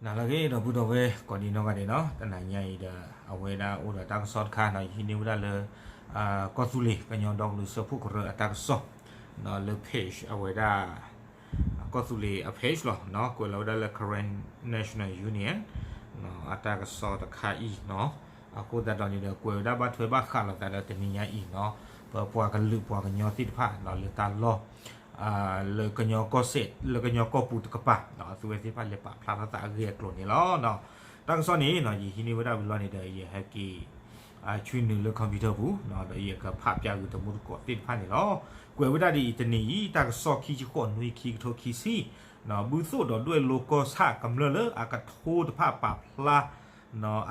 နၤလၢအဂ့ၤ ဒီပုၢ်ဒီဝဲၢ်ကိးဒံနီၢ်ဂၤဒဲးနီၤ, တနၤညါအံၤဒီး အဝဲဒၣ်အိၣ်ဒီးတၢ်ကစီၣ်တခါနီၤ, ယဟံးန့ၢ်ဝဲဒၣ်လၢ ကီၢ်သူလ့ၤ ကညီဒီကလုာ်စၢဖှိၣ်ကရၢအတၢ်ကစီၣ် လၢ page အဝဲဒၣ် ကီၢ်သူလ့ၤအ page လီၤ, ကွဲးလီၤဝဲဒၣ်လၢ Karen National Union အတၢ်ကစီၣ်တခါအံၤနီၤ, အဃိသတးဒီးန့ၣ်ဒီး ကွဲးဝဲဒၣ်ဘၣ်ထွဲဘၣ်ဃးလိာ်သးဒီးတနံၤညါအံၤနီၤ, ပပှၤကလုာ်ပှၤကညီသ့ၣ်တဖၣ်လၢတၢ်လီၢ် လၢကညီကီၢ်စဲၣ် လၢကညီကီၢ်ပူၤတကပၤ အသုဝဲသ့ၣ်တဖၣ်လဲၤပာ်ဖျါထီၣ်သးအဂ့ၢ်အကျိၤန့ၣ်လီၤ. တၢ်ကစီၣ်န့ၣ် ယဟံးန့ၢ်ဝဲဒၣ်ဝံၤလီၤန့ၣ်ဒီး ယဟဲက့ၤ ဆွံနုာ်လၢ computer ပူၤ ဒီးယကဖးပၠးဂ့ၤတမူတကိးသ့ၣ်တဖၣ်န့ၣ်လီၤ. ကွဲးဝဲဒၣ်ဒ်အံၤတနံၤအံၤ တၢ်ကစီၣ်ခံဆံဃိး နွံ ခံကထိခံဆံ ဘုသိၣ်ဒီးဒွဲၣ်လိၤကီၢ်ဆၣ်ကမျၢၢ်လၢအကထိတဖၣ်ပာ်ဖျါ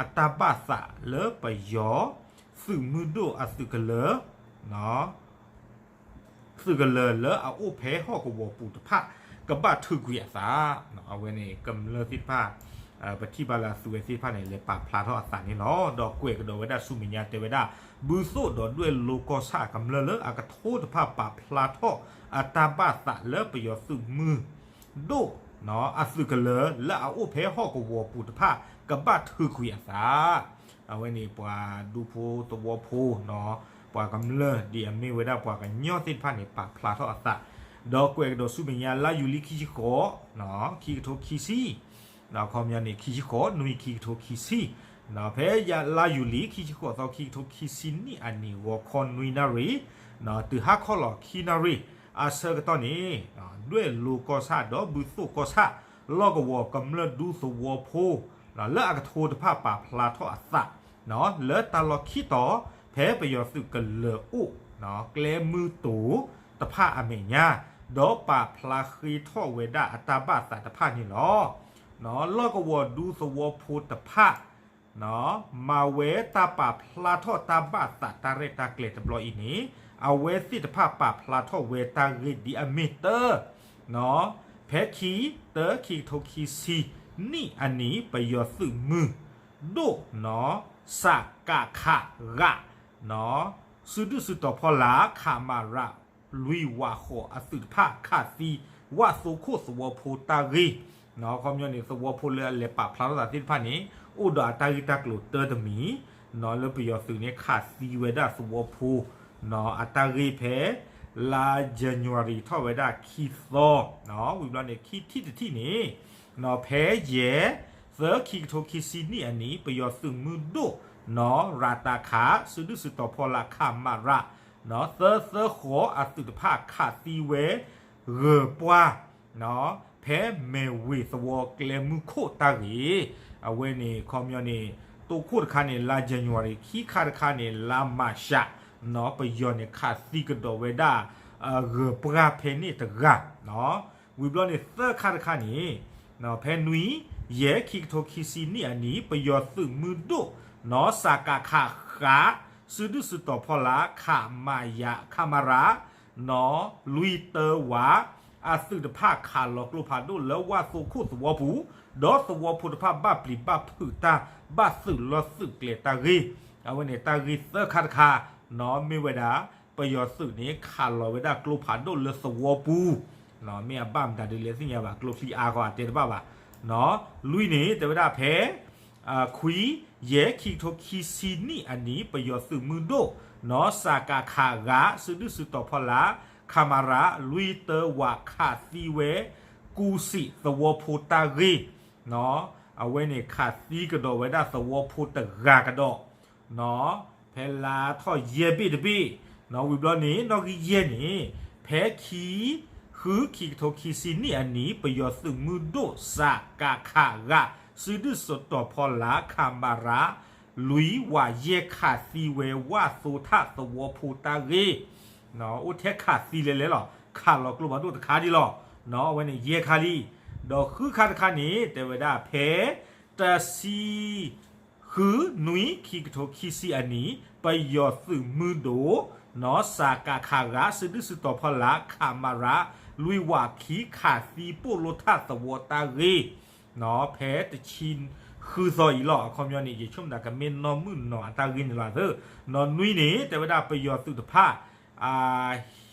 အတၢ်ဘၣ်သးလၢပယီၤသုးမုၢ်ဒိၣ်အသုးကလၢၤ သုးကလၢၤလၢအအိၣ်ဖဲဟီၣ်ကဝီၤပူၤတဖၣ် ကဘၣ်ထုးကွံာ်အသး, အဝဲန့ၣ်ကမျၢၢ်သ့ၣ်တဖၣ် ပထံၣ်ဘၣ်လၢအသုဝဲသ့ၣ်တဖၣ်န့ၣ် လဲၤပာ်ဖျါထီၣ်အသးန့ၣ်လီၤ. ဒီးကွဲးကဒီးဝဲဒၣ်ဆူမဲာ်ညါတဲဝဲဒၣ် ဘုသိၣ်ဒီးဒွဲၣ်လိၤကီၢ်ဆၣ်ကမျၢၢ်လၢအကထိတဖၣ်ပာ်ဖျါထီၣ်အတၢ်ဘၣ်သးလၢပယီၤသုးမုၢ်ဒိၣ် အသုးကလၢၤလၢအအိၣ်ဖဲဟီၣ်ကဝီၤပူၤတဖၣ် ကဘၣ်ထုးကွံာ်အသး အဝဲန့ၣ်ပှၤဒူဖိသဝီဖိ ပှၤကမျၢၢ်ဒ်အမ့ၢ်ဝဲဒၣ်ပှၤကညီသ့ၣ်တဖၣ်န့ၣ် ပာ်ဖျါထီၣ်အသး, ဒီးကွဲးကဒီးဆူမဲာ်ညါ လါယူၤလံခံဆံဃိး ခံကထိခံဆံ အခီပညီန့ၣ် ခံဆံဃိး နွံ ခံကထိခံဆံ ဖဲလါယူၤလံခံဆံဃိးသီ ခံကထိခံဆံနံၣ်အနံၤ ဂီၤခီနွံနၣ်ရံၣ် တုၤဟါခီလီၤခံနၣ်ရံၣ် အဆၢကတီၢ်န့ၣ် ဒွဲၣ်လိၤကီၢ်ဆၣ်ဒီးဘုသိၣ်ကီၢ်ဆၣ် လီၢ်ကဝီၤကမျၢၢ်ဒူသဝီဖိ လၢအကထိတဖၣ်ပာ်ဖျါထီၣ်အသး လၢတၢ်လီၢ်ခံတီၤ ဖဲပယီၤသုးကလၢၤအိၣ် ကျဲမုၢ်တိၤတဖၣ်အမဲာ်ညါ ဒီးပာ်ဖျါဃ့ထီၣ်ဝဲဒၣ်အတၢ်ဘၣ်သးတဖၣ်န့ၣ်လီၤ. လီၢ်ကဝီၤဒူသဝီဖိတဖၣ် မၤဝဲတၢ်ပာ်ဖျါထီၣ်တၢ်ဘၣ်သးတၢ်ရဲၣ်တၢ်ကျဲၤတဘျီအံၤန့ၣ် အဝဲသ့ၣ်တဖၣ်ပာ်ဖျါထီၣ်ဝဲတၢ်ဂ့ၢ်ဒ်အမ့ၢ်တၢ် ဖဲခံ တၢ ခံကထိခံဆံနံၣ်အနံၤ ပယီၤသုးမုၢ်ဒိၣ် စကခ ဂၤ စုဒုၣ်စုတီၤဖီလာ် ခမရ လွံၢ်ဝးဃိးအသုးတဖၣ်ခးသံ ဝၣ်သိခိၣ်သဝီဖိတၢ်ဂ့ၢ် ခီပညီန့ၣ် သဝီဖိလၢအလဲၤပာ်ဖျါထီၣ်သးသ့ၣ်တဖၣ်န့ၣ် အိၣ်ဒီးအတၢ်ဂ့ၢ်တၢ်ကျိၤတၢတမံၤ လၢပယီၤသုးန့ၣ်ခးသံဝဲဒၣ်သဝီဖိ အတၢ်ဂ့ၢ်ဖဲ လါ January ထီၣ်ဝဲဒၣ်ခံသီ ဝံၤဘျီန့ၣ် ခံထံၣ်တထံၣ်န့ၣ် ဖဲယဲၢ် သၢ ခံကထိခံဆံနံၣ်အနံၤ ပယီၤသုးမုၢ်ဒိၣ် ရၤတခး စုဒုၣ်စုတီၤဖီလာ် ခမရ သၢသၢဃိးအသုးတဖၣ်ခးသံဝဲ ဂၢၤပှၢ် ဖဲမဲၢ်ဝ့ၤသဝီကျဲမုၢ်ခိၣ်တၢ်ဂ့ၢ် အဝဲန့ၣ် ခီပညီန့ၣ် တိခိၣ်တခါန့ၣ် လါ January ခံခါတခါန့ၣ် လါ March ပယီၤန့ၣ်ခးသံကဒီးဝဲဒၣ် ဂၢၤပှၢ်ဖဲန့ၣ်တဂၤ ဝံၤဘျီန့ၣ် သၢခါတခါန့ၣ် ဖဲနွံ ယဲၢ် ခံကထိခံဆံနံၣ်အနံၤ ပယီၤသုးမုၢ်ဒိၣ် စကခ ဃး စုဒုၣ်စုတီၤဖီလာ် ခမရ ခမရ လွံၢ်တၢဝး အသုးတဖၣ်ခးလီၤကျိဖးဒိၣ်လၢဝၣ်သိခိၣ်သဝီပူၤ ဒီးသဝီဖိတဖၣ်ဘၣ်ပျံၤဘၣ်ဖုးတၢ် ဘၣ်သုးလီၢ်သုးကျဲတၢ်ဂ့ၢ် အဝဲန့ၣ်တၢ်ဂ့ၢ်သၢခါတခါ မ့ၢ်ဝဲဒၣ် ပယီၤသုးန့ၣ်ခးလီၤဝဲဒၣ်ကျိဖးဒိၣ်လၢသဝီပူၤ မ့ၢ်အဘၣ်မတၤဒ်လဲၣ်သ့ၣ်ညါဘၣ် ကျိချံအါဂီၢ်အတဲတဘၣ်ဘၣ် လွံၢ်န့ၣ် တဲဝဲဒၣ်ဖဲ ခွံ ယဲၢ် ခံကထိခံဆံနံၣ်အနံၤ ပယီၤသုးမုၢ်ဒိၣ် စကခ ဂၤ စုဒုၣ်စုတီၤဖီလာ် ခမရ လွံၢ်တၢဝးခးသံဝဲ ကူစံးသဝီဖိတၢ်ဂ့ၢ် အဝဲန့ၣ်ခးသံကဒီးဝဲဒၣ်သဝီဖိတဂၤကဒီး ဖဲလါထီၣ်ယဲၢ်ဘ့ၣ်တဘ့ၣ် ဝံၤဘျီန့ၣ် နီၣ်ဂံၢ်ယဲၢ်န့ၣ် ဖဲခံ ဃု ခံကထိခံဆံနံၣ်အနံၤ ပယီၤသုးမုၢ်ဒိၣ် စကခ ဂၤ စုဒုၣ်စုတီၤဖီလာ် ခမရ လွံၢ်ဝးယဲၢ်ခးသံဝဲဝၣ်သိထၣ်သဝီဖိတၢ်ဂ့ၢ် အိၣ်ထဲခးသံလဲၤလဲၤလီၤ ခးလီၤကျိဖးဒိၣ်တခါဒ်လီၤ အဝဲန့ၣ်ယဲၢ်ခါလံ ဒီးဃုခါတခါန့ၣ် တဲဝဲဒၣ်ဖဲ တဆံ ဃု နွံ ခံကထိခံဆံအနံၤ ပယီၤသုးမုၢ်ဒိၣ် စကခ ဂၤ စုဒုၣ်စုတီၤဖီလာ် ခမရ လွံၢ်ဝးခံ ခးသံပိာ်လိထၣ်သဝီတၢ်ဂ့ၢ် ဖဲတဆံဃုသီအံၤလီၤ အခီပညီန့ၣ် ယဆိကမိၣ်သးကမ့ၢ်နီၢ်မုၣ်နီၢ်အတၢ်ဂ့ၢ်န့ၣ်လီၤသၢ နီၢ်နွံန့ၣ် တဲဝဲဒၣ်ပယီၤသုးတဖၣ်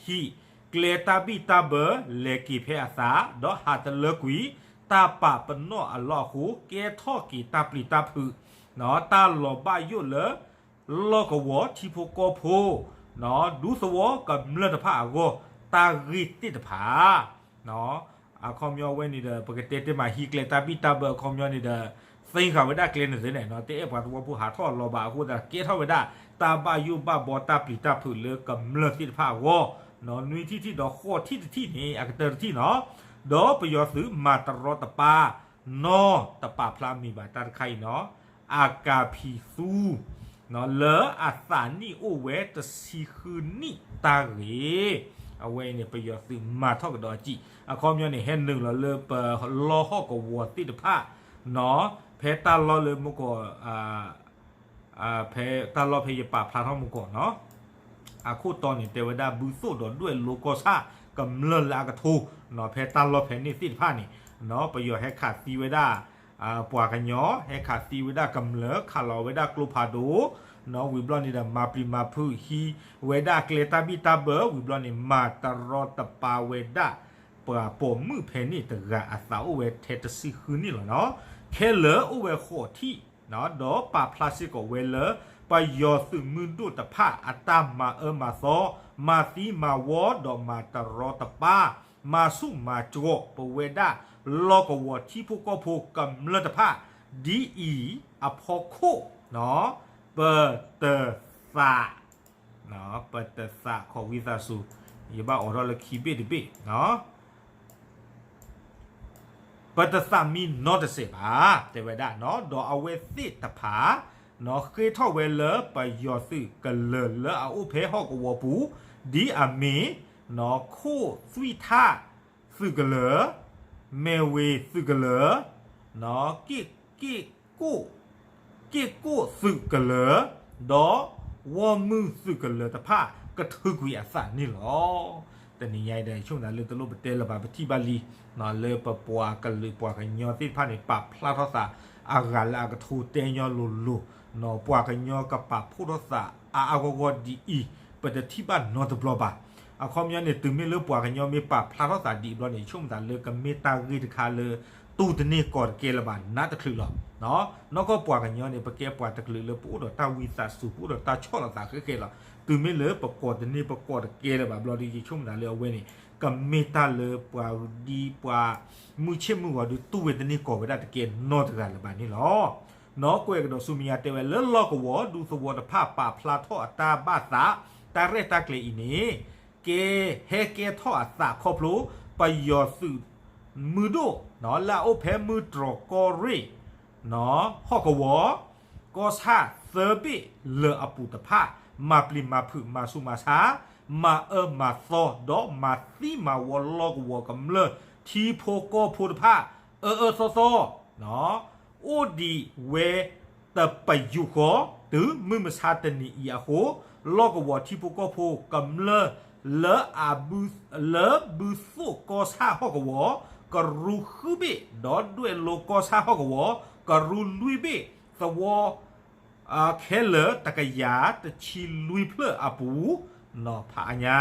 ဟံးကျဲတၢ်ဘံၣ်တၢ်ဘၢလဲၤက့ၤဖဲအသး ဒီးဟးတလၢကွံာ် တၢ်ပာ်ပနီၣ်အလီၢ်အဃိ ကဲထီၣ်က့ၤတၢ်ပျံၤတၢ်ဖုး, တၢ်လီၤဘၣ်ယိၣ်လၢ လီၢ်ကဝီၤထံဖိကီၢ်ဖိ, ဒူသဝီကမျၢၢ်တဖၣ်အဂီၢ် တၢ်ဂ့ၢ်သ့ၣ်တဖၣ် အခီပညီဝဲန့ၣ်ဒီး ပကတဲတ့ၢ်မး ဟံးကျဲတၢ်ဘံၣ်တၢ်ဘၢအခီပညီန့ၣ်ဒီး သ့ဃာ်ဝဲဒၣ်ကျဲန့ၣ်သ့န့ၣ် တအဲၣ်ပှၤသဝီဖိဟးထီၣ်အလီၤဘၣ်အဃိသတး ကဲထီၣ်ဝဲဒၣ် တၢ်ဘၣ်ယိၣ်ဘၣ်ဘီတၢ်ပျံၤတၢ်ဖုးလၢကမျၢၢ်သ့ၣ်တဖၣ်အဂီၢ်, နွံထံၣ်ထံၣ်ဒီးဃိးထံၣ်တထံၣ်န့ၣ် အကတၢၢ်တထံၣ်နီၤ, ဒီးပယီၤသုးမၤတရီတပါ နီတပာ်ဖျါမံၤဘၣ်တၢ်တခါအံၤနီၤ, အကၤဖံးသူ လၢအသးနံၣ်အိၣ်ဝဲတဆံဃုနံၣ်တၢ်ဂ့ၢ်, အဝဲအံၤန့ၣ် ပယီၤသုးမၤထီၣ်ကဒီးအစံၣ် အခီပညီန့ၣ် ဟဲနုာ်လီၤလၢပလီၢ်ဟီၣ်ကဝီၤသ့ၣ်တဖၣ်နီၤ, ဖဲတၢ်လီၢ်လၢမုၢ်ကီၢ် ဖဲတၢ်လီၢ်ဖဲယပာ်ဖျါထီၣ်မုၢ်ကီၢ်နီၤ အခိၣ်တီန့ၣ် တဲဝဲဒၣ်ဘုသိၣ်ဒီးဒွဲၣ်လိကီၢ်ဆၣ်ကမျၢၢ်လၢအကထိ, ဖဲတၢ်လီၢ်ဖဲန့ၣ်သ့ၣ်တဖၣ်န့ၣ် ပယီၤဟဲခးသံဝဲဒၣ် ပှၤကညီ ဟဲခးသံဝဲဒၣ်ကမျၢၢ် ခးလီၤဝဲဒၣ်ကျိဖးဒိၣ်, ဝံၤဘျီန့ၣ်ဒီး မၤပျံၤမၤဖုး ဟံးဝဲဒၣ်ကျဲတၢ်ဘံၣ်တၢ်ဘၢ ဝံၤဘျီန့ၣ် မၤတရီတပါဝဲဒၣ် ပှၤပိာ်မုၣ်ဖဲန့ၣ်တဂၤအသးအိၣ်ဝဲထဲတဆံဃုနံၣ်လီၤနီၤ, ခဲလၢာ်အိၣ်ဝဲဃိးထံၣ် ဒီးပာ်ဖျါစ့ၢ်ကီးဝဲလၢ ပယီၤသုးမုၢ်ဒိၣ်တဖၣ်အတၢ်မၤအၢမၤသီ, မၤသံမၤဝီဒီးမၤတရီတပါ, မၤဆူၣ်မၤကီၢ်ပဝဲဒၣ် လီၢ်ကဝီၤထံဖိကီၢ်ဖိကမျၢၢ်တဖၣ် ဒ်အံၤအဖီခိၣ်, ပတသး ပတသးခီဝံသးစူၤ, ယဘၣ်အိးထီၣ်လၢခံဘ့ၣ်တဘ့ၣ် ပတသးမံနီတစဲးဘၣ်, တဲဝဲဒၣ်နီၤ, ဒီးအဝဲသ့ၣ်တဖၣ် ဃ့ထီၣ်ဝဲလၢပယီၤသုးကလၢၤလၢအအိၣ်ဖဲဟီၣ်ကဝီၤပူၤ, ဒ်အမ့ၢ် ခိၣ်သွံၣ်ထၣ်သုးကလၢၤ, မဲၢ်ဝ့ၤသုးကလၢၤ, က့ၣ်ကိၣ် က့ၣ်ကိၣ်သုးကလၢၤ, ဒီးဝီၢ်မုၢ်သုးကလၢၤတဖၣ် ကထုးကွံာ်အသးန့ၣ်လီၤ. တနံၤညါအံၤဒီး ဆိကမိၣ်သးလၢတလိၣ်ပတဲလၢၤဘၣ် ပထံၣ်ဘၣ်လံ လၢပပှၤကလုာ်ပှၤကညီသ့ၣ်တဖၣ်န့ၣ် ပာ်ဖျါထီၣ်သး အဂၤလၢအကထိတဲညီလိၤလိၤ, ပှၤကညီကပာ်ဖှိၣ်ထီၣ်သးအါအါဂီၢ်ဂီၢ်ဒ်အံၤ ပတထံၣ်ဘၣ်နီတဘျီဘၣ်. အခီပညီန့ၣ် တုၤမ့ၢ်လၢပှၤကညီမ့ၢ်ပာ်ဖျါထီၣ်သးဒ်အံၤဘျီန့ၣ် ဆိကမိၣ်သးလၢကမ့ၢ်တၢ်ဂ့ၢ်တခါလၢ တူၢ်တန့ၢ်ကီၢ်တကဲလၢၤဘၣ် နးတချုးလီၤ. နီၢ်ကီၢ်ပှၤကညီန့ၣ် ပကဲပှၤတကလုာ်လၢပအိၣ်ဒီးတၢ်ဝံသးစူၤ ပအိၣ်ဒီးတၢ်ဆီၣ်လီၤသးဃဲးဃဲးလီၤ. တုၤမ့ၢ်လၢပကီၢ်တန့ၢ်ပကီၢ်တကဲလၢၤဘၣ်ဘျီဒီး ယဆိကမိၣ်သးလၢအဝဲန့ၣ် ကမ့ၢ်တၢ်လၢပှၤဒ်ပှၤမုၢ်ဆ့ၣ်မုၢ်ဂီၤဒုးတူၢ်ဝဲတန့ၢ်ကီၢ်ဝဲဒၣ်တကဲနီတဂၤလၢၤဘၣ်န့ၣ်လီၤ. နီၢ်ကွဲးကဒီးဆူမဲာ်ညါတဲဝဲ လၢလီၢ်ကဝီၤဒူသဝီတဖၣ်ပာ်ဖျါထီၣ်အတၢ်ဘၣ်သး တၢ်ရဲၣ်တၢ်ကျဲၤအံၤန့ၣ် ကဲဟဲကဲထီၣ်အသးခီဖျိ ပယီၤသုးမုၢ်ဒိၣ် လၢအအိၣ်ဖဲမုၢ်တြီၤကီၢ်ရ့ၣ် ဟီၣ်ကဝီၤ ကီၢ်ဆၣ်သၢဘ့ၣ်လၢအပူၤတဖၣ် မၤပျံၤမၤဖုးမၤဆူးမၤဆါ မၤအၢမၤသီ ဒီးမၤသံမၤဝီလီၢ်ကဝီၤကမျၢၢ်ထံဖိကီၢ်ဖိတဖၣ် အၢအၢသီသီ အိၣ်ဒံးဝဲတပယူာ်ဃီ တုၤမုၢ်မဆါတနံၤအံၤအဃိ လီၢ်ကဝီၤထံဖိကီၢ်ဖိကမျၢၢ် လၢအဘု လၢဘုသိၣ်ကီၢ်ဆၣ်ဟီၣ်ကဝီၤ ကရူၢ်ဃုဘ့ၣ် ဒီးဒွဲၣ်လိကီၢ်ဆၣ်ဟီၣ်ကဝီၤ ကရူၢ်လွံၢ်ဘ့ၣ် သဝီ ခဲလၢာ်တကယၤတဆံလွံၢ်ဖျၢၣ်အပူၤ နီၤဖးအညါ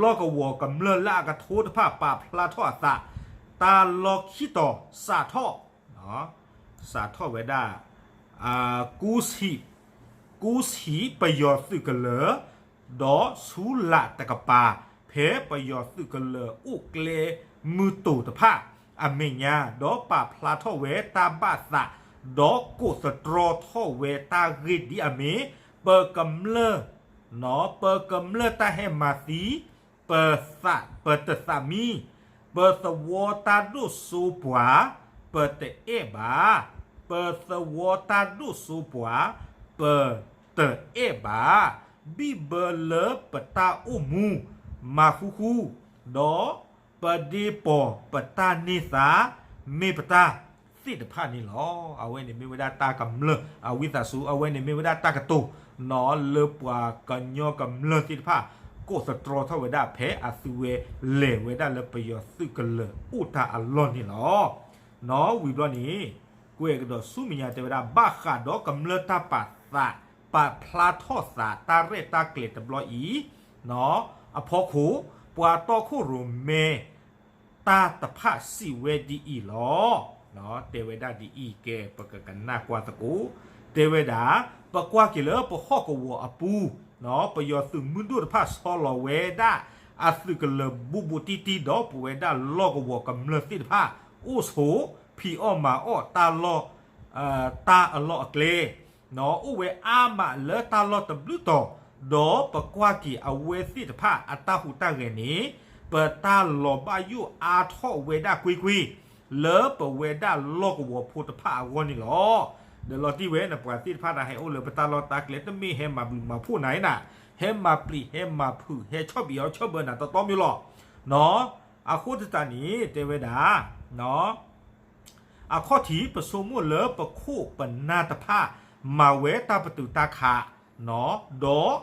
လီၢ်ကဝီၤကမျၢၢ်လၢအကထိတဖၣ်ပာ်ဖျါထီၣ်အသး တၢ်လီၢ်ခံတီၤစးထီၣ် စးထီၣ်ဝဲဒၣ် ကူစံး ကူစံးပယီၤသုးကလၢၤ ဒီးဆူလးတကပၤ ဖဲပယီၤသုးကလၢၤအိၣ်ကျဲမုၢ်တိၤတဖၣ် အမဲာ်ညါ ဒီးပာ်ဖျါထီၣ်ဝဲတၢ်ဘၣ်သး ဒီးကိးသတြီထီၣ်ဝဲတၢ်ဂ့ၢ်ဒ်အမ့ၢ် ပကမျၢၢ် နီၤ ပကမျၢၢ်တၢ်ဟဲမၤသံ ပသး ပတသးမံ, ပသဝီတၢ်ဒိၣ်စိပှၤ ပတအဲၣ်ဘၣ်, ပသဝီတၢ်ဒိၣ်စိပှၤ ပတအဲၣ်ဘၣ်, ဘံၣ်ဘၢလၢပတၢ်အိၣ်မူ မၤဃူဃူ, ဒီးပဒ့ပီၤပတၢ်န့ၢ်သါ မ့ၢ်ပတၢ်သ့ၣ်တဖၣ်န့ၣ်လီၤ. အဝဲန့ၣ်မ့ၢ်ဝဲဒၣ်တၢ်ကမျၢၢ်အဝံသးစူၤ, အဝဲန့ၣ်မ့ၢ်ဝဲဒၣ်တၢ်ကတိၤ နီၤ လၢပှၤကညီကမျၢၢ်သ့ၣ်တဖၣ် ကိးသတြီထီၣ်ဝဲဒၣ် ဖဲအသုဝဲလဲၤဝဲဒၣ်လၢပယီၤသုးကလၢၤအိၣ်တၢ်အလီၢ်န့ၣ်လီၤ. နီၤ ဝံၤဘျီန့ၣ် ကွဲးကဒီးဆူမဲာ်ညါတဲဝဲဒၣ် ဘၣ်ဃးဒီးကမျၢၢ်တၢ်ပာ်သး ပာ်ဖျါထီၣ်သးတၢ်ရဲၣ်တၢ်ကျဲၤတဘျီအံၤ နီၤ အဖီခိၣ် ပှၤတီခိၣ်ရိၣ်မဲ တၢ်တဖၣ်စံးဝဲဒ်အံၤလီၤ. တဲဝဲဒၣ်ဒ်အံၤ ကဲ ပကကနၣ်ကွၢ်သကိး, တဲဝဲဒၣ် ပကွၢ်က့ၤလၢပဟီၣ်ကဝီၤအပူၤ, ပယီၤသုးမုၢ်ဒိၣ်တဖၣ်ဆီလီၤဝဲဒၣ် အသုးကလၢၤဘူးဘူးတံၢ်တံၢ် ဒီးပဝဲဒၣ်လီၢ်ကဝီၤကမျၢၢ်သ့ၣ်တဖၣ် အိၣ်ဆိး ဖံးအီၣ်မၤအီၣ်တၢ်လီၢ် တၢ်အလီၢ်အကျဲ အိၣ်ဝဲအါမးလၢတၢ်လီၢ်တဘျုးတီၤ, ဒီးပကွၢ်က့ၤအဝဲသ့ၣ်တဖၣ်အတၢ်ဟူးတၢ်ဂဲၤန့ၣ် ပတၢ်လီၤဘၣ်ယိၣ်အါထီၣ်ဝဲဒၣ်ကွ့ၢ်ကွ့ၢ် လၢပဝဲဒၣ်လီၢ်ကဝီၤဖိတဖၣ်အဂီၢ်န့ၣ်လီၤ. ဒီးလီၤတံၢ်ဝဲန့ၣ် ပှၤသ့ၣ်တဖၣ်န့ၣ် ဟဲအိၣ်လၢပတၢ်လီၢ်တၢ်ကျဲ တမ့ၢ်ဟဲမၤဘျုးမၤဖှိၣ်နၤနၤ, ဟဲမၤပျံၤ ဟဲမၤဖုး ဟဲဆီၣ်ဘံၣ်အီၤဆီၣ်ဘၢနၤတီတီမ့ၢ်လီၤ. အဃိသတးန့ၣ် တဲဝဲဒၣ် အခီၣ်ထံး ပဆိကမိၣ်လၢပခိၣ်ပနၢ်တဖၣ် မၤဝဲတၢ်ပတုာ်တၢ်ခး, ဒီး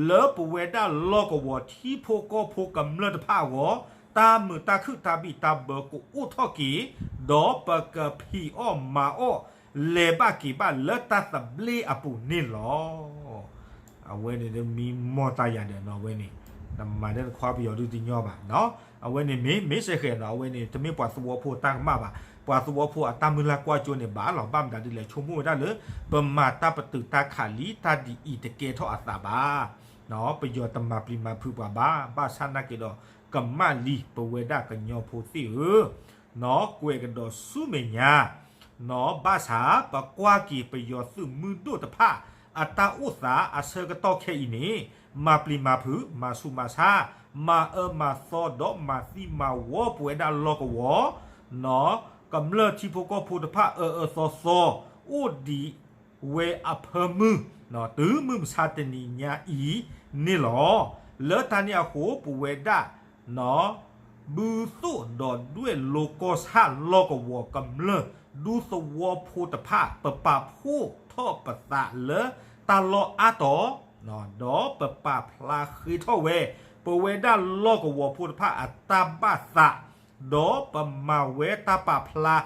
လၢပဝဲဒၣ်လီၢ်ကဝီၤထံဖိကီၢ်ဖိကမျၢၢ်တဖၣ်အဂီၢ် တၢ်မုာ်တၢ်ခုၣ်တၢ်ဘံၣ်တၢ်ဘၢကအိၣ်ထီၣ်က့ၤ, ဒီးပကဖံးအီၣ်မၤအီၣ် လဲၤဘၣ်က့ၤဘၣ်လၢတၢ်သဘျ့အပူၤန့ၣ်လီၤ. အဝဲန့ၣ်မံမီၢ်တၢ်ယၤဒီးနီၤ အဝဲန့ၣ် နမၤလၢနခွါပယီၤဒုတညီဘၣ်နီၤ. အဝဲန့ၣ်မ့ၢ် မ့ၢ်စဲဃဲၤနီၤ အဝဲန့ၣ် တမ့ၢ်ပှၤသဝီဖိအတၢ်ကမၣ်ဘၣ်. ပှၤသဝီဖိအတၢ်မုၢ်လၢ်ကွၢ်စိန့ၣ် ဘၣ်လီၤ ဘၣ်မတၤဒ်လဲၣ် ဆိကမိၣ်ဝဲဒၣ်လၢ ပမၤတၢ်ပတုာ်တၢ်ခးလံ တၢ်ဒ်အံၤတကဲထီၣ်အသးဘၣ်. ပယီၤတမၤပျံၤမၤဖုးပှၤဘၣ်. ဘၣ်ဆၣ်နာ်က့ၤဒီး ကမၣ်လံပဝဲဒၣ်ကညီဖိသ့ၣ်ဧၢ နီၢ် ကွဲးကဒီးဆူမဲာ်ညါ နီၢ် ဘၣ်ဆၣ် ပကွၢ်က့ၤပယီၤသုးမုၢ်ဒိၣ်တဖၣ် အတၢ်အိၣ်သးအဆၢကတီၢ်ခဲအံၤန့ၣ် မၤပျံၤမၤဖုး မၤဆူးမၤဆါ မၤအၢမၤသီ ဒီးမၤသံမၤဝီပဝဲဒၣ်လီၢ်ကဝီၤ နီၢ် ကမျၢၢ်ထံဖိကီၢ်ဖိတဖၣ် အၢအၢသီသီ အိၣ်ဒံးဝဲအဖၢမုၢ် နီၢ် တုၤမုၢ်မဆါတနံၤညါအံၤန့ၣ်လီၤ. လၢတၢ်န့ၣ်အဃိ ပဝဲဒၣ် နီၢ် ဘုသိၣ်ဒီးဒွဲၣ်လိၤကီၢ်ဆၣ်လီၢ်ကဝီၤကမျၢၢ် ဒူသဝီဖိတဖၣ် ပပာ်ဖှိၣ်ထီၣ်ပသးလၢတၢ်လီၢ်အါတီၤ ဒီးပပာ်ဖျါဃ့ထီၣ်ဝဲ ပဝဲဒၣ်လီၢ်ကဝီၤဖိတဖၣ်အတၢ်ဘၣ်သး ဒီးပမၤဝဲတၢ်ပာ်ဖျါ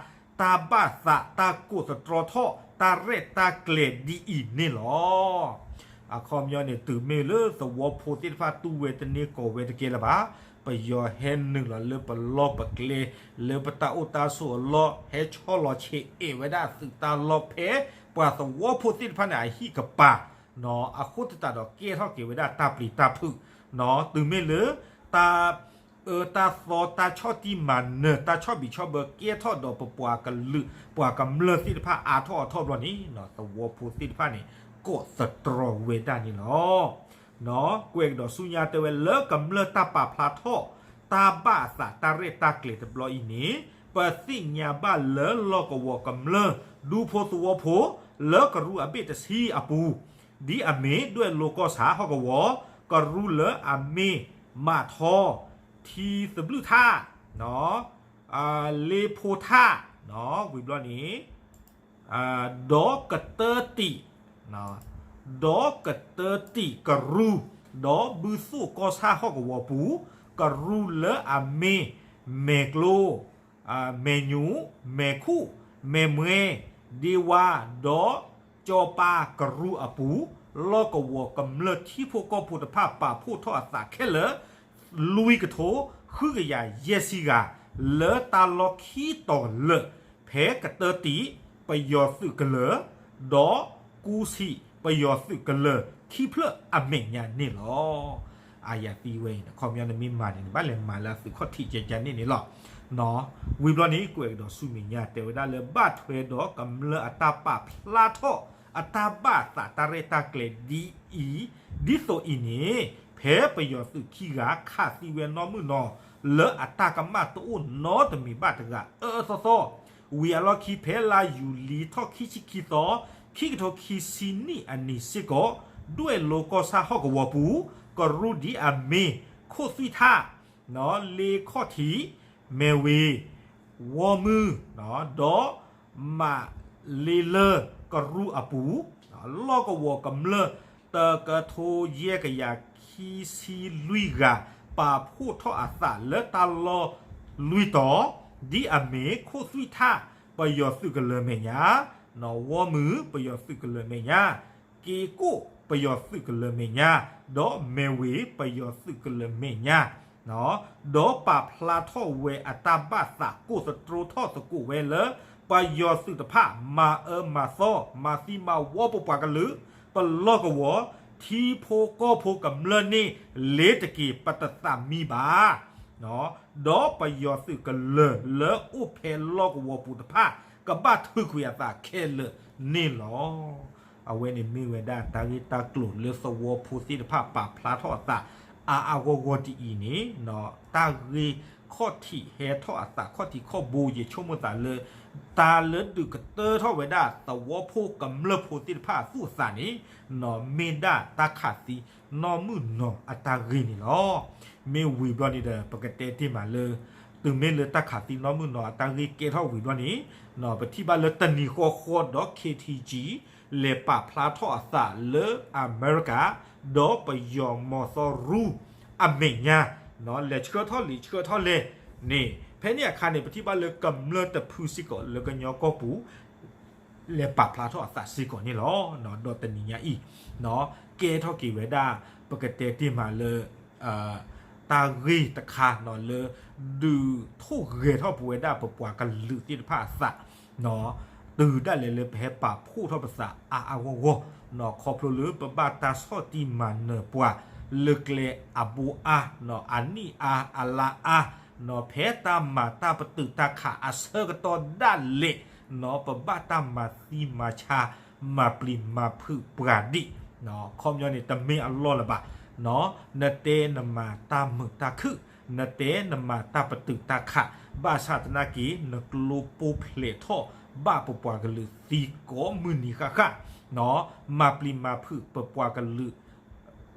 တၢ်ဘၣ်သး တၢ်ကိးသတြီထီၣ် တၢ်ရဲၣ်တၢ်ကျဲၤဒ်အံၤန့ၣ်လီၤ. အခီပညီန့ၣ် တုၤမ့ၢ်လၢသဝီဖိသ့ၣ်တဖၣ်တူၢ်ဝဲတန့ၢ်ကီၢ်ဝဲတကဲလၢၤဘၣ်, ပယီၤဟဲနုာ်လီၤလၢပလီၢ်ပကျဲ လၢပတၢ်အိၣ်တၢ်ဆိးအလီၢ် ဟဲဆီလီၤဆဲးအဲၣ်ဝဲဒၣ်သုးတၢ်လီၢ်ဖဲ ပှၤသဝီဖိသ့ၣ်တဖၣ်န့ၣ် အဟံၣ်ကပၤ နီၢ် အဃိသတးဒီးကဲထီၣ်က့ၤဝဲဒၣ်တၢ်ပျံၤတၢ်ဖုး နီၢ် တုၤမ့ၢ်လၢ တၢ်အၢတၢ်သီ တၢ်ဆီၣ်တံၢ်မၤနၢၤ တၢ်ဆီၣ်ဘံၣ်ဆီၣ်ဘၢကဲထီၣ်ဒီးပပှၤကလုာ် ပှၤကမျၢၢ်သ့ၣ်တဖၣ်အါထီၣ်အထီၣ်ဘျီန့ၣ် နီၢ် သဝီဖိသ့ၣ်တဖၣ်န့ၣ် ကိးသတြီဝဲဒၣ်န့ၣ်လီၤ. နီၢ် ကွဲးကဒီးဆူညါတဲဝဲလၢကမျၢၢ်တၢ်ပာ်ဖျါထီၣ် တၢ်ဘၣ်အသးတၢ်ရဲၣ်တၢ်ကျဲၤတဘျီအံၤန့ၣ် ပသ့ၣ်ညါဘၣ်လၢလီၢ်ကဝီၤကမျၢၢ် ဒူဖိသဝီဖိ လၢကရူၢ်အဘ့ၣ်တဆံအပူၤ ဒ်အမ့ၢ်ဒွဲၣ်လိၤကီၢ်ဆၣ်ဟီၣ်ကဝီၤ ကရူၢ်လၢအမ့ၢ်မးထီ ထံသဘျုၣ်ထၣ် လ့ဖိထၣ် ဝံၤဘျီန့ၣ် ဒီးကတၢတံး ဒီးကတၢတံးကရူၢ် ဒီးဘုသိၣ်ကီၢ်ဆၣ်ဟီၣ်ကဝီၤပူၤ ကရူၢ်လၢအမ့ၢ် မဲာ်ကျိ မဲာ်ညူး မဲာ်ခူၣ် မဲာ်မှဲ ဒ့ဝါ ဒီးကၠီပၤကရူၢ်အပူၤ လီၢ်ကဝီၤကမျၢၢ်ထံဖိကီၢ်ဖိတဖၣ်ပာ်ဖှိၣ်ထီၣ်အသးခဲလၢာ် လွံၢ်ကထိ ဃုကယၤယဲၢ်ဆံဂၤ လၢတၢ်လီၢ်ခံတီၤလၢာ် ဖဲကတၢတံး ပယီၤသုးကလၢၤ ဒီးကူစံး ပယီၤသုးကလၢၤ ခံဖျၢၣ်အမဲာ်ညါန့ၣ်လီၤ. အါယၤသံဝဲအံၤ ခီပညီနမ့ၢ်မၤန့ၣ် နဘၣ်လဲၤမၤလၢအသုးခီၣ်ထံးကကန့ၣ်န့ၣ်လီၤ. ဝံၤဘျီန့ၣ် ကွဲးကဒီးဆူမဲာ်ညါ တဲဝဲဒၣ်လၢဘၣ်ထွဲဒီးကမျၢၢ်အတၢ်ပာ်ဖျါထီၣ် အတၢ်ဘၣ်သးတၢ်ရဲၣ်တၢ်ကျဲၤဒ်အံၤ ဒ်သိးအံၤန့ၣ် ဖဲပယီၤသုးခံဂၤခးသံဝဲနီၢ်မုၢ်နီၢ် လၢအတၢ်ကမၣ်တအိၣ်နီတမံၤဘၣ်တဂၤ အၢအၢသီသီ ဝံၤအလီၢ်ခံဖဲလါယူၤလံထီၣ်ခံဆံခံသီ ခံကထိခံဆံနံၣ်အနံၤစ့ၢ်ကီး ဒွဲၣ်လိၤကီၢ်ဆၣ်ဟီၣ်ကဝီၤပူၤ ကရူၢ်ဒ်အမ့ၢ် ခိၣ်သွံၣ်ထၣ် လ့ခီၣ်ထံး မဲၢ်ဝ့ၤ ဝီမုၢ် ဒီးမးလ့လၢကရူၢ်အပူၤ လီၢ်ကဝီၤကမျၢၢ် တကထိယဲၢ်ကယၤခံဆံလွံၢ်ဂၤ ပာ်ဖှိၣ်ထီၣ်အသးလၢတၢ်လီၢ်လွံၢ်တီၤ ဒ်အမ့ၢ်ခိၣ်သွံၣ်ထၣ် ပယီၤသုးကလၢၤမဲာ်ညါ ဝီမုၢ် ပယီၤသုးကလၢၤမဲာ်ညါ က့ကိၣ် ပယီၤသုးကလၢၤမဲာ်ညါ ဒီးမဲၢ်ဝ့ၤ ပယီၤသုးကလၢၤမဲာ်ညါ ဒီးပာ်ဖျါထီၣ်ဝဲအတၢ်ဘၣ်သးကိၢ်သတြီထီၣ်သကိးဝဲလၢ ပယီၤသုးတဖၣ် မၤအၢမၤသီ မၤသံမၤဝီပပှၤကလုာ် ပလီၢ်ကဝီၤ ထံဖိကီၢ်ဖိကမျၢၢ်န့ၣ် လ့ၤတက့ၤ ပတသးမံဘၣ်. ဒီးပယီၤသုးကလၢၢ်လၢအိၣ်ဖဲလီၢ်ကဝီၤပူၤတဖၣ် ကဘၣ်ထုးကွံာ်အသးခဲလၢာ်န့ၣ်လီၤ. အဝဲန့ၣ်မ့ၢ်ဝဲဒၣ်တၢ်ဂ့ၢ်တၢ်ကျိၤလၢသဝီဖိသ့ၣ်တဖၣ်ပာ်ဖျါထီၣ်အသး အါအါဂီၢ်ဂီၢ်ဒ်အံၤန့ၣ် တၢ်ဂ့ၢ်ခီၣ်ထံးဟဲထီၣ်အသးခီၣ်ထံးခီၣ်ဘိ ယဆိကမိၣ်သးလၢ တၢ်လၢဒုးကတၢထီၣ်ဝဲဒၣ်သဝီဖိကမျၢၢ်ဖိသ့ၣ်တဖၣ်အသူၣ်အသးန့ၣ် မ့ၢ်ဒၣ်တၢ်ခးသံနီၢ်မုၢ်နီၤအတၢ်ဂ့ၢ်န့ၣ်လီၤ. မ့ၢ်ဝံၤဘျီန့ၣ်ဒီး ပကတဲတ့ၢ်မးလၢ တုၤမ့ၢ်လၢတၢ်ခးသံနီၢ်မုၢ်နီၤအတၢ်ဂ့ၢ်ကဲထီၣ်ဝံၤဘျီန့ၣ် ပထံၣ်ဘၣ်လၢတနံၤဃီဃီဒီး KTG လဲၤပာ်ဖျါထီၣ်အသးလၢအမဲရကၤ ဒီးပယီၤမီၤသီရူ အမဲာ်ညါ လဲၤဆှၢထီၣ်လံာ်ဆှၢထီၣ်လဲၢ်န့ၣ် ဖဲန့ၣ်အခါန့ၣ် ပထံၣ်ဘၣ်လၢကမျၢၢ်တဖုစ့ၢ်ကီးလၢကညီကီၢ်ပူၤ လဲၤပာ်ဖျါထီၣ်အသးစ့ၢ်ကီးန့ၣ်လီၤ. ဒီးတနံၤညါအံၤ ကဲထီၣ်က့ၤဝဲဒၣ် ပကတဲတ့ၢ်မးလၢ တၢ်ဂ့ၢ်တခါလၢ ဒုးထိၣ်ဂဲၤထီၣ်ပဝဲဒၣ်ပပှၤကလုာ်သ့ၣ်တဖၣ်အသး တုၤဒၣ်လဲာ်လၢပဟဲပာ်ဖှိၣ်ထီၣ်ပသးအါအါဂီၢ်ဂီၢ် ခီဖျိလၢပဘၣ်တၢ်ဆီၣ်တံၢ်မၤနၢၤပှၤ လၢကျဲအဘိအါ အနံၣ်အါ အလါအါ ဖဲတၢ်မၤတၢ်ပတုာ်တၢ်ခးအဆၢကတီၢ်ဒၣ်လဲာ် ပဘၣ်တၢ်မၤသံမၤဆါ မၤပျံၤမၤဖုးပှၤဒံး ခီပညီန့ၣ် တမ့ၢ်အလီၢ်လၢၤဘၣ်. နတဲနမၤတၢ်မုာ်တၢ်ခုၣ် နတဲနမၤတၢ်ပတုာ်တၢ်ခး ဘၣ်ဆၣ်သနာ်က့ နကျိပိၢ်ဖျဲးထီၣ်ဘၣ်ပပှၤကလုာ်သံကိးမုၢ်နံၤဃၣ်ဃၣ် မၤပျံၤမၤဖုးပပှၤကလုာ်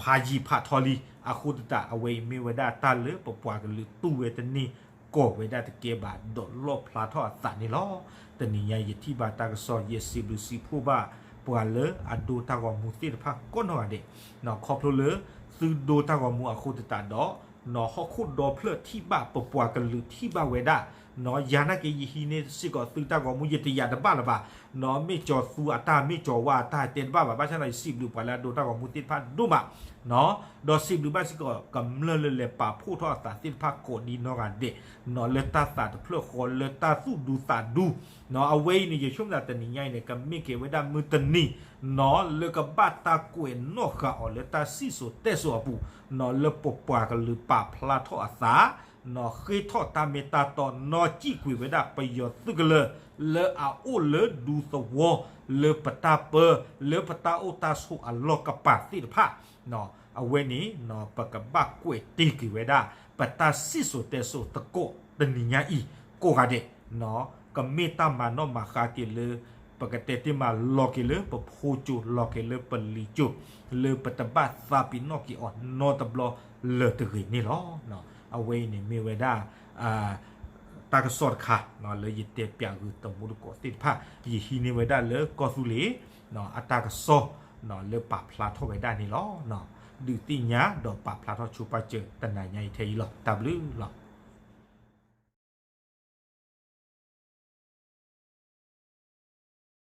ဖးယံာ်ဖးထီလံ. အဃိသတး အဝဲအံၤမ့ၢ်ဝဲဒၣ်တၢ်လၢပပှၤကလုာ်တူၢ်ဝဲတန့ၢ် ကိးဝဲဒၣ်တကဲဘၣ် ဒီးလီၣ်ဖျါထီၣ်အသးန့ၣ်လီၤ. တနံၤညါယထံၣ်ဘၣ်တၢ်ကစီၣ် ယစံးဘျုးစံးဖှိၣ်ဘၣ် ပှၤလၢအဒိတၢ်ဂီၤမူသ့ၣ်တဖၣ်ကိးနီၢ်ဂၤဒဲး ခီဖျိလၢ သုဒိတၢ်ဂီၤမူအဃိသတးဒီး ဟီၣ်ခိၣ်ဒီဖျၢၣ်ထံၣ်ဘၣ် ပပှၤကလုာ်ထံၣ်ဘၣ်ဝဲဒၣ် ယၤနာ်က့ယဟံးန့ၢ်စ့ၢ်ကီးသုတၢ်ဂီၤမူ ယတယာ်တဘၣ်လၢၤဘၣ် မ့ၢ်ကၠီၤသူအတၢ် မ့ၢ်ကၠီၤဝါအတၢ်တဲတဘၣ်ဘၣ်. ဘၣ်ဆၣ်ဒီးယစံးဘျုးပှၤလၢအဒိတၢ်ဂီၤမူသ့ၣ်တဖၣ်ဒိၣ်မး ဒီးစံးဘျုးဘၣ်စ့ၢ်ကီး ကမျၢၢ်လၢလဲၤပာ်ဖှိၣ်ထီၣ်အသးသ့ၣ်တဖၣ်ကိးဒံနီၢ်ဂၤဒဲး လၢတၢ်သးတဖျၢၣ်ဃီ လၢတၢ်သူၣ်ဒူသးဒူ အဝဲအံၤန့ၣ် ယဆိကမိၣ်သးတနံၤညါအံၤန့ၣ် ကမ့ၢ်က့ၤဝဲဒၣ်မုၢ်တနံၤ လၢကဘၣ်တၢ်ကွဲးနီၣ်ဃာ်အီၤလၢတၢ်စံၣ်စိၤတဲစိၤအပူၤ လၢပပှၤကလုာ်ပာ်ဖျါထီၣ်အသး ဃ့ထီၣ်တၢ်မ့ၢ်တၢ်တီ နီၢ်ကံၣ်ကွံာ်ဝဲဒၣ်ပယီၤသုးကလၢၤ လၢအအိၣ်လၢဒူသဝီ လၢပတၢ်ပၢ လၢပတၢ်အိၣ်တၢ်ဆိးအလီၢ်ကပၤသ့ၣ်တဖၣ် အဝဲန့ၣ် ပကဘၣ်ကွဲးတ့ၢ်က့ၤဝဲဒၣ် ပတၢ်စံၣ်စိၤတဲစိၤသကိးတနံၤညါအံၤ ကိးဂၤဒဲး ကမ့ၢ်တၢ်မၤနီၣ်မၤဃါက့ၤလၢ ပကတဲတ့ၢ်မးလီၤက့ၤလၢပဖိကၠိ လီၤက့ၤလၢပလံၤကၠိ လၢပတဘၣ်သးပ့ၤနီၣ်က့ၤအီၤနီတဘျီလၢၤတဂ့ၤန့ၣ်လီၤ. အဝဲအံၤန့ၣ်မ့ၢ်ဝဲဒၣ် တၢ်ကစီၣ်တခါ လၢယတဲပၠးဂုာ်တံၤသကိးသ့ၣ်တဖၣ် ယဟံးန့ၢ်ဝဲဒၣ်လၢကီၢ်သူလ့ၤ အတၢ်ကစီၣ် လၢပာ်ဖျါထီၣ်ဝဲဒၣ်န့ၣ်လီၤ. ဒုးသ့ၣ်ညါဒီးပာ်ဖျါထီၣ်ဆိပာ်စၢၤတနၤညါအံၤထဲအံၤလီၤ. တၢ်ဘျုးလီၤ.